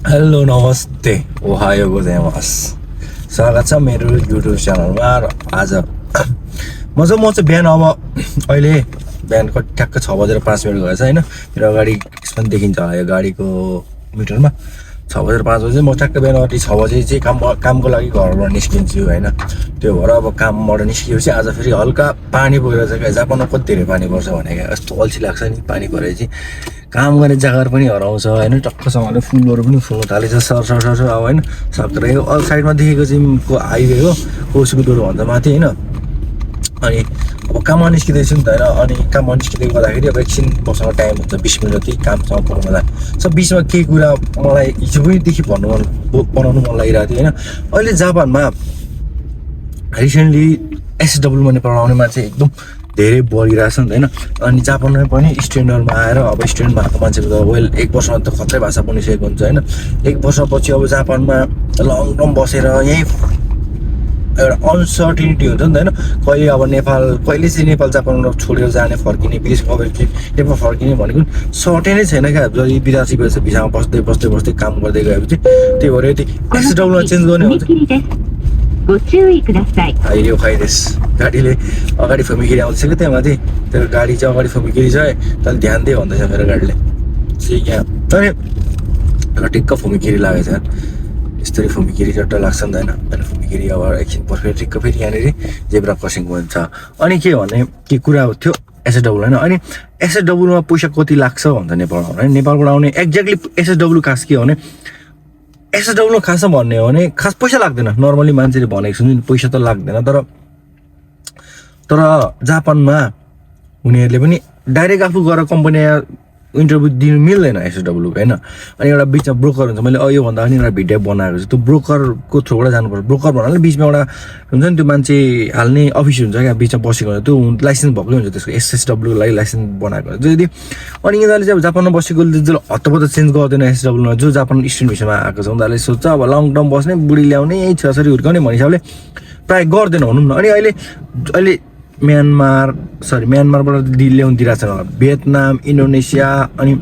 hello नमस्ते Ohio गोजाइमास स्वागत छ मेरो युट्युब च्यानलमा र आज म चाहिँ बिहान अब अहिले बिहानको ठ्याक्क 6:05 गएछ हैन मेरो अगाडि यसमा देखिन्छ होला यो गाडीको मिटरमा 6:05 बजे म ठ्याक्क बिहान 6 बजे चाहिँ कामको लागि घरबाट निस्किन्छु हैन त्यो भएर अब कामबाट निस्किएपछि आज फेरि हल्का पानी परेछ के जापानमा कति धेरै पानी पर्छ भनेको यस्तो अल्छी लाग्छ नि पानी परेपछि काम गर्ने जग्गाहरु पनि हराउँछ हैन टक्कसँगले फुलहरु पनि फुल्न थालेछ सर अब हैन सक्दै अल साइडमा देखेको चाहिँ को हाइवे हो कोसुकुदोर भन्छ माथि हैन अनि अब काममा निस्किदैछु नि त हैन अनि काममा निस्किदै गर्दाखेरि अब एकछिन मसँग टाइम हुन्छ 20 मिनेट जति कामसँग पुग्नलाई सब बीचमा के कुरा मलाई हिजो पनि देखि बनाउनु मन लागिरहेको थियो हैन अहिले जापानमा रिसेन्टली एसडब्ल्यूमा नेपाल आउने मान्छे एकदम धेरै बढिरहेछ नि त हैन अनि जापानमा पनि स्ट्यान्डर्डमा आएर अब स्ट्यान्डमा आएको मान्छेको त वेल 1 वर्षमा त खतरै भाषा बनिसकेको हुन्छ हैन 1 वर्षपछि अब जापानमा लङ टर्म बसेर यही एउटा अनसर्टिनिटी हुन्छ नि त हैन कहिले अब नेपाल कहिले चाहिँ नेपाल जापान छोडेर जाने फर्किने विदेश गएर नेपाल फर्किने भनेको सर्टै नै छैन क्या जति विदेशी भएछ भिसामा बस्दै काम गर्दै गएपछि त्यही भएर यदि एसडब्ल्यूमा चेन्ज गर्ने हुन्छ अहिले खाइदेस गाडीले अगाडि फमिकिरी आउँदैछ कि त्यहाँ माथि त्यो गाडी चाहिँ अगाडि फमिकिरी छ है तैँले ध्यान दे भन्दैछ मेरो गाडीले चाहिँ यहाँ तर टिक्क फमिकिरी लागेछ यस्तरी फमिकिरी चट्ट लाग्छ नि त हैन अनि फमिकिरी अब एकछिन पर्फेक्ट टिक्क फेरि यहाँनिर जेब्रा क्रसिङ पोइन्ट छ अनि के भने के कुरा थियो एसडब्ल्यू हैन अनि एसडब्ल्यूमा पैसा कति लाग्छ भन्छ नेपालमा हैन नेपालबाट आउने एक्ज्याक्टली एसडब्ल्यू खास के हो भने एसडब्ल्यू खासमा भन्ने हो भने खास पैसा लाग्दैन नर्मली मान्छेले भनेको सुन्नु पैसा त लाग्दैन तर जापानमा उनीहरूले पनि डाइरेक्ट आफू गएर कम्पनी इन्टरभ्यू दिनु मिल्दैन एसडब्ल्यू हैन अनि एउटा बिचमा ब्रोकर हुन्छ मैले यो भन्दा पनि एउटा भिडियो बनाएको छु त्यो ब्रोकरको थ्रुबाट जानुपर्छ ब्रोकर भन्नाले बिचमा एउटा हुन्छ नि त्यो मान्छे हाल्ने अफिस हुन्छ क्या बिचमा बसेको हुन्छ त्यो लाइसेन्स भएकै हुन्छ त्यसको एसएसडब्ल्यू लाई लाइसेन्स बनाएको हुन्छ यदि अनि यिनीहरूले चाहिँ अब जापानमा बसेको जो हतपत चेन्ज गर्दैन एसडब्ल्यूमा जो जापान स्टुडेन्ट भिसामा आएको छ उनीहरूले सोध्छ अब लङ टर्म बस्ने बुढी ल्याउने यही छोराछोरी हुर्काउने भन्ने हिसाबले प्राय गर्दैन भनौँ न अनि अहिले म्यानमारबाट ल्याउनु दिइरहेको छ होला भियतनाम इन्डोनेसिया अनि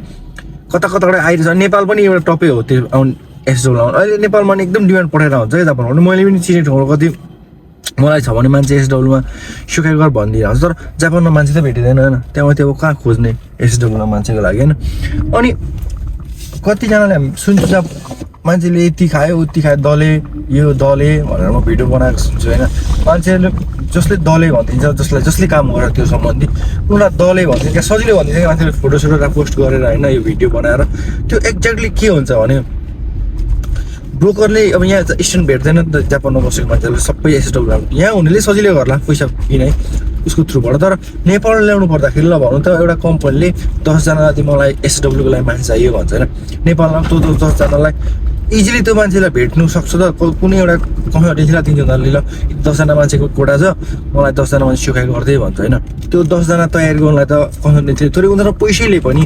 कताबाट आइरहेछ नेपाल पनि एउटा टपै हो त्यो एसडब्ल्यू अहिले नेपालमा एकदम डिमान्ड पठाएर हुन्छ क्या जापानमा मैले पनि चिने ठाउँमा कति मलाई छ भने मान्छे एसडब्ल्यूमा सुकाइ गर भनिदिइरहेको छ तर जापानमा मान्छे त भेटिँदैन होइन त्यहाँ अब कहाँ खोज्ने एसडब्ल्यूमा मान्छेको लागि होइन अनि कतिजनाले हामी सुन्छौँ मान्छेले यति खायो उति खायो दले यो दले भनेर म भिडियो बनाएको सुन्छु होइन मान्छेहरूले जसले दले भनिदिन्छ जसले काम गरेर त्यो सम्बन्धी उनीहरूलाई दले भनिदिन्छ क्या सजिलो भनिदिन्छ क्या मान्छेले फोटोसोटो पोस्ट गरेर होइन यो भिडियो बनाएर त्यो एक्ज्याक्टली के हुन्छ भने ब्रोकरले अब यहाँ स्टुडेन्ट भेट्दैन नि त जापानमा बसेको मान्छेहरूले सबै एसडब्ल्यू यहाँ हुनेले सजिलै गर्ला पैसा किने उसको थ्रुबाट तर नेपाल ल्याउनु पर्दाखेरि ल भनौँ त एउटा कम्पनीले 10 जना जति मलाई एसडब्ल्यूको लागि मान्छे चाहियो भन्छ होइन नेपालमा त्यो 10 जनालाई इजिली त्यो मान्छेलाई भेट्नु सक्छ त कुनै एउटा कम्पनीलाई दिन्छ उनीहरूले ल 10 जना मान्छेको कोटा छ मलाई 10 जना मान्छे सुकाइ गर्दै भन्छ होइन त्यो 10 जना तयार गर्नलाई त कम्पनीले थोरै उनीहरू पैसैले पनि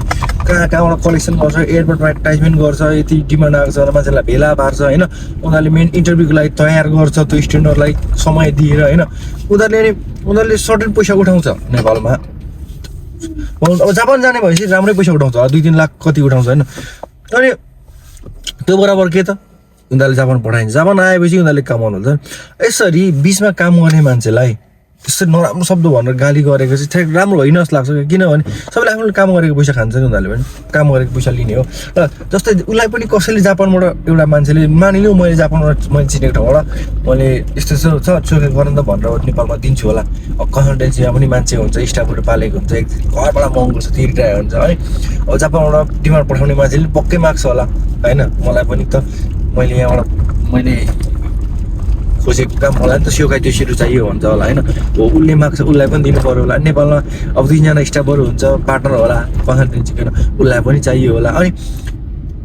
कहाँबाट कलेक्सन गर्छ एयरपोर्टमा एडभर्टाइजमेन्ट गर्छ यति डिमान्ड आएको छ मान्छेलाई भेला पार्छ होइन उनीहरूले मेन इन्टरभ्यूको लागि तयार गर्छ त्यो स्टुडेन्टहरूलाई समय दिएर होइन उनीहरूले सर्टेन पैसा उठाउँछ नेपालमा अब जापान जाने भएपछि राम्रै पैसा उठाउँछ 2-3 लाख कति उठाउँछ होइन अनि त्यो बराबर के त उनीहरूले जापान पठाइन्छ जापान आएपछि उनीहरूले कमाउनु हुन्छ यसरी बिचमा काम गर्ने मान्छेलाई त्यस्तो नराम्रो शब्द भनेर गाली गरेको चाहिँ ठ्याक राम्रो होइन जस्तो लाग्छ किनभने सबैले आफ्नो काम गरेको पैसा खान्छ नि उनीहरूले पनि काम गरेको पैसा लिने हो र जस्तै उसलाई पनि कसैले जापानबाट एउटा मान्छेले मानिलिउँ मैले जापानबाट मैले चिनेको ठाउँबाट मैले यस्तो छ चोके गर्न त भनेर नेपालमा दिन्छु होला अब कन्सल्टेन्सीमा पनि मान्छे हुन्छ स्टाफहरू पालेको हुन्छ घरबाट महँगो छ तिरिरहेको हुन्छ है अब जापानबाट डिमान्ड पठाउने मान्छेले पक्कै माग्छ होला होइन मलाई पनि त मैले यहाँबाट मैले खोजेको काम होला नि त सिउकाइ त्यसरी चाहियो भन्छ होला होइन हो उसले माग्छ उसलाई पनि दिनु पर्यो होला नेपालमा अब 2 जना स्टाफहरू हुन्छ पार्टनर होला कन्सल्टेन्सी गर्न उसलाई पनि चाहियो होला अनि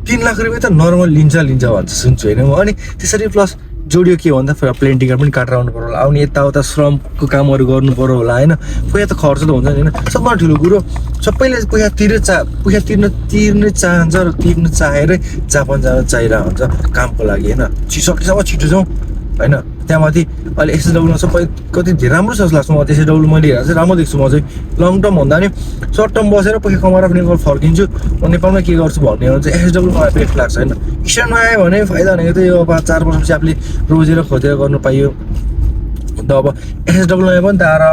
3 लाख रुपियाँ त नर्मल लिन्छ भन्छ सुन्छु होइन म अनि त्यसरी प्लस जोडियो के भन्दा फेरि प्लेन टिकट पनि काटेर आउनु पर्यो होला आउने यताउता श्रमको कामहरू गर्नु पर्यो होला होइन पैसा त खर्च त हुन्छ नि होइन सबभन्दा ठुलो कुरो सबैले पैसा तिर्न चाहन्छ र तिर्न चाहेरै जापान जान चाहिरहेको हुन्छ कामको लागि होइन सकेसम्म छिटो जाउँ होइन त्यहाँमाथि अहिले एसएसडब्लुमा सबै कति धेरै राम्रो छ जस्तो लाग्छ मलाई एसएसडब्लु मैले हेरेर चाहिँ राम्रो देख्छु म चाहिँ लङ टर्म भन्दा नि सर्ट टर्म बसेर पैसा कमाएर पनि नेपाल फर्किन्छु म नेपालमा के गर्छु भन्ने हो चाहिँ एसएसडब्लु मलाई बेस्ट लाग्छ होइन स्ट्यान्डमा आयो भने फाइदा भनेको चाहिँ यो 5-4 वर्षपछि आफूले रोजेर खोजेर गर्नु पाइयो अन्त अब एसएसडब्लुमा पनि त आएर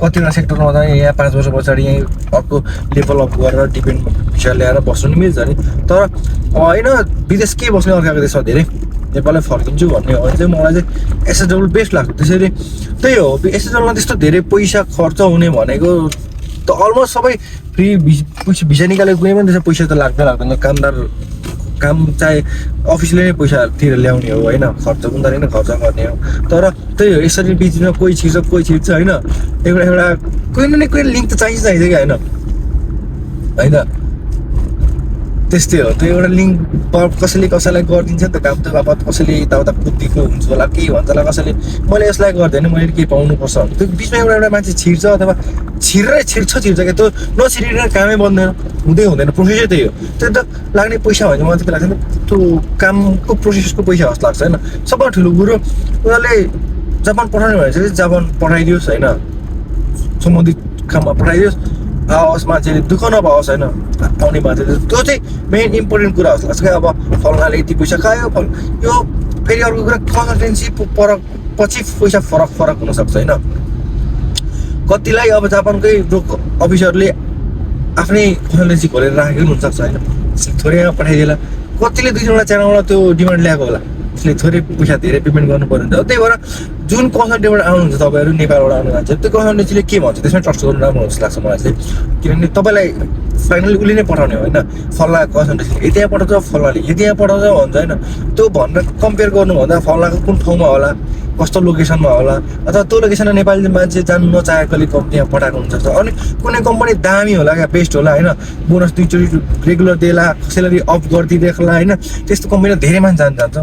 कतिवटा सेक्टरमा त यहाँ 5 वर्ष पछाडि यहीँ अर्को लेभल अप गरेर डिपेन्ड भिसा ल्याएर बस्नु नि मिल्छ नि तर होइन विदेश के बस्ने अर्काको देश छ धेरै नेपाललाई फर्किन्छु भन्ने हो भने चाहिँ मलाई चाहिँ एसएसडब्लु बेस्ट लाग्छ त्यसैले त्यही हो एसएसडब्लुमा त्यस्तो धेरै पैसा खर्च हुने भनेको त अलमोस्ट सबै फ्री भिसा निकालेको कुनै पनि त्यसमा पैसा त लाग्दैन कामदार काम चाहे अफिसले नै पैसातिर ल्याउने हो होइन खर्च उनीहरूले नै खर्च गर्ने हो तर त्यही हो यसरी बिचमा कोही छिर्छ होइन एउटा कोही न कोही लिङ्क त चाहिन्छ क्या होइन त्यस्तै हो त्यो एउटा लिङ्क कसैले कसैलाई गरिदिन्छ नि त काम त बापत कसैले यताउता कुद्दिएको हुन्छ होला के भन्छ होला कसैले मैले यसलाई गर्दैन मैले केही पाउनुपर्छ भने त्यो बिचमा एउटा मान्छे छिर्छ अथवा छिर्छ क्या त्यो नछिरेर कामै बन्दैन हुँदैन प्रोसेसै त्यही हो त्यो त लाग्ने पैसा भने मलाई चाहिँ लाग्छ नि त्यो कामको प्रोसेसको पैसा जस्तो लाग्छ होइन सबभन्दा ठुलो कुरो उनीहरूले जापान पठाउने भने चाहिँ जापान पठाइदियोस् होइन सम्बन्धित काममा पठाइदियोस् आओस् मान्छेले दुःख नपाओस् होइन आउने मान्छेले त्यो चाहिँ मेन इम्पोर्टेन्ट कुरा जस्तो लाग्छ क्या अब फलनाले यति पैसा खायो यो फेरि अर्को कुरा कन्सल्टेन्सी पछि पैसा फरक हुनसक्छ होइन कतिलाई अब जापानकै अफिसरले आफ्नै कन्सल्टेन्सी खोलेर राखेको पनि हुनसक्छ होइन थोरै पठाइदिएला कतिले 2-3वटा च्यानलबाट त्यो डिमान्ड ल्याएको होला त्यसले थोरै पैसा धेरै पेमेन्ट गर्नु पर्यो नि त त्यही भएर जुन कन्सल्टेन्टबाट आउनुहुन्छ तपाईँहरू नेपालबाट आउने मान्छे त्यो कन्सल्टेन्सीले के भन्छ त्यसमै ट्रस्ट गर्नु राम्रो जस्तो लाग्छ मलाई चाहिँ किनभने तपाईँलाई फाइनली उसले नै पठाउने हो होइन फल्ला कन्सल्टेन्सी यति यहाँ पठाउँछ फल्लाले यति यहाँ पठाउँछ भन्छ होइन त्यो भनेर कम्पेयर गर्नुभन्दा फल्लाको कुन ठाउँमा होला कस्तो लोकेसनमा होला अथवा त्यो लोकेसनमा नेपाली मान्छे जानु नचाहेकोले कम्पनी पठाएको हुनसक्छ अनि कुनै कम्पनी दामी होला क्या बेस्ट होला होइन बोनस 2 रेगुलर दिएला सेलेरी अफ गरिदिएला होइन त्यस्तो कम्पनीमा धेरै मान्छे जान्छ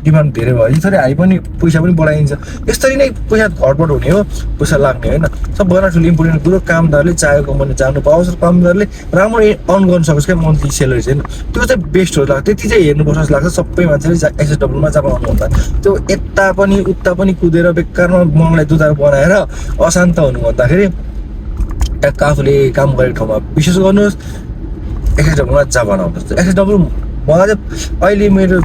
डिमान्ड धेरै भयो थोरै हाई पनि पैसा पनि बढाइन्छ यसरी नै पैसा घटबड हुने हो पैसा लाग्ने होइन सबभन्दा ठुलो इम्पोर्टेन्ट कुरो कामदारले चाहेको कम्पनी जानु पाओस् र कामदारले राम्रो अर्न गर्न सकोस् क्या मन्थली सेलेरी चाहिँ त्यो चाहिँ बेस्ट हो लाग्छ त्यति चाहिँ हेर्नुपर्छ जस्तो लाग्छ सबै मान्छेले एसएसडब्लुमा जान आउनुभन्दा त्यो यता पनि उता पनि कुदेर बेकारमा मनलाई दुधार बनाएर अशान्त हुनु भन्दाखेरि ट्याक्क आफूले काम गरेको ठाउँमा विशेष गर्नुहोस् एसएसडब्लुमा जापान आउनुहोस् एसएसडब्लु मलाई चाहिँ अहिले मेरो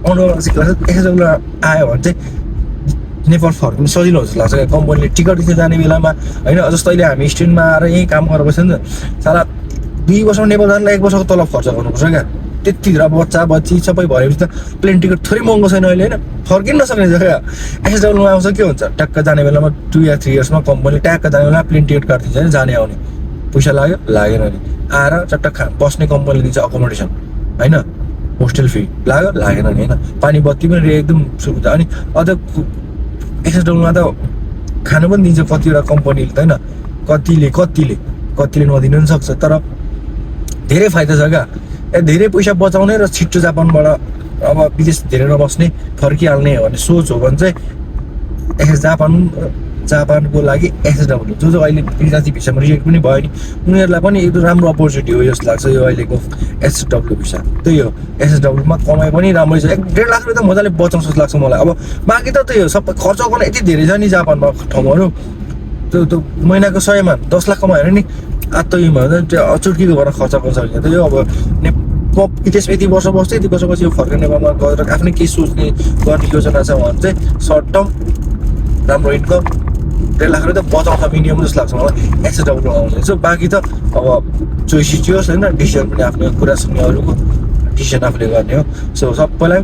अनुभव चाहिँ के लाग्छ एसएसडब्लु आयो भने चाहिँ नेपाल फर्किनु सजिलो जस्तो लाग्छ क्या कम्पनीले टिकट दिन्छ जाने बेलामा होइन जस्तो अहिले हामी स्ट्यान्डमा आएर यहीँ काम गरेर बस्छ नि त साला 2 वर्षमा नेपाल जानलाई 1 वर्षको तलब खर्च गर्नुपर्छ क्या त्यति बच्चा बच्ची सबै भएपछि त प्लेन टिकट थोरै महँगो छैन अहिले होइन फर्किन नसक्ने जग्गा एसएसडब्लुमा आउँछ के हुन्छ ट्याक्क जाने बेलामा 2 या 3 इयर्समा कम्पनीले ट्याक्क जाने बेलामा प्लेन टिकट काटिदिन्छ होइन जाने आउने पैसा लाग्यो लागेन नि आएर चट्टक बस्ने कम्पनीले दिन्छ अकोमोडेसन होइन होस्टेल फी लाग्यो लागेन नि होइन पानी बत्ती पनि एकदम सुविधा अनि अझ एसएसडब्लुमा त खानु पनि दिन्छ कतिवटा कम्पनीले त होइन कतिले नदिनु पनि सक्छ तर धेरै फाइदा छ क्या धेरै पैसा बचाउने र छिट्टो जापानबाट अब विदेश धेरै नबस्ने फर्किहाल्ने हो भने सोच हो भने चाहिँ जापानको लागि एसएसडब्लु जो अहिले विद्यार्थी भिसामा रिजेक्ट पनि भयो नि उनीहरूलाई पनि एकदम राम्रो अपर्च्युनिटी हो जस्तो लाग्छ यो अहिलेको एसएसडब्लु भिसा त्यही हो एसएसडब्लुमा कमाइ पनि राम्रै छ 1.5 लाख रुपियाँ त मजाले बचाउँछ जस्तो लाग्छ मलाई अब बाँकी त त्यही हो सबै खर्च गर्न यति धेरै छ नि जापानमा ठाउँहरू त्यो महिनाको 100मा 10 लाख कमायो भने नि आत्तैमा चुट्कीको भएर खर्च गर्न सकिन्छ त्यो अब विदेशमा यति वर्ष बस्छ यति वर्षपछि यो फर्केर नेपालमा गएर आफ्नै केही सोच्ने गर्ने योजना छ भने चाहिँ सर्ट टर्म राम्रो इन्कम 1.5 लाख रुपियाँ त बचाउँछ मिनिमम जस्तो लाग्छ मलाई एसएसडब्लु आउने सो बाँकी त अब चोइस चियोस् होइन डिसिजन पनि आफ्नो कुरा सुन्ने अरूको डिसिजन आफूले गर्ने हो सो सबैलाई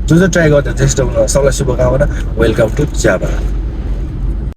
जो ट्राई गर्छ एसएसडब्लुमा सबलाई शुभकामना वेलकम टु जापान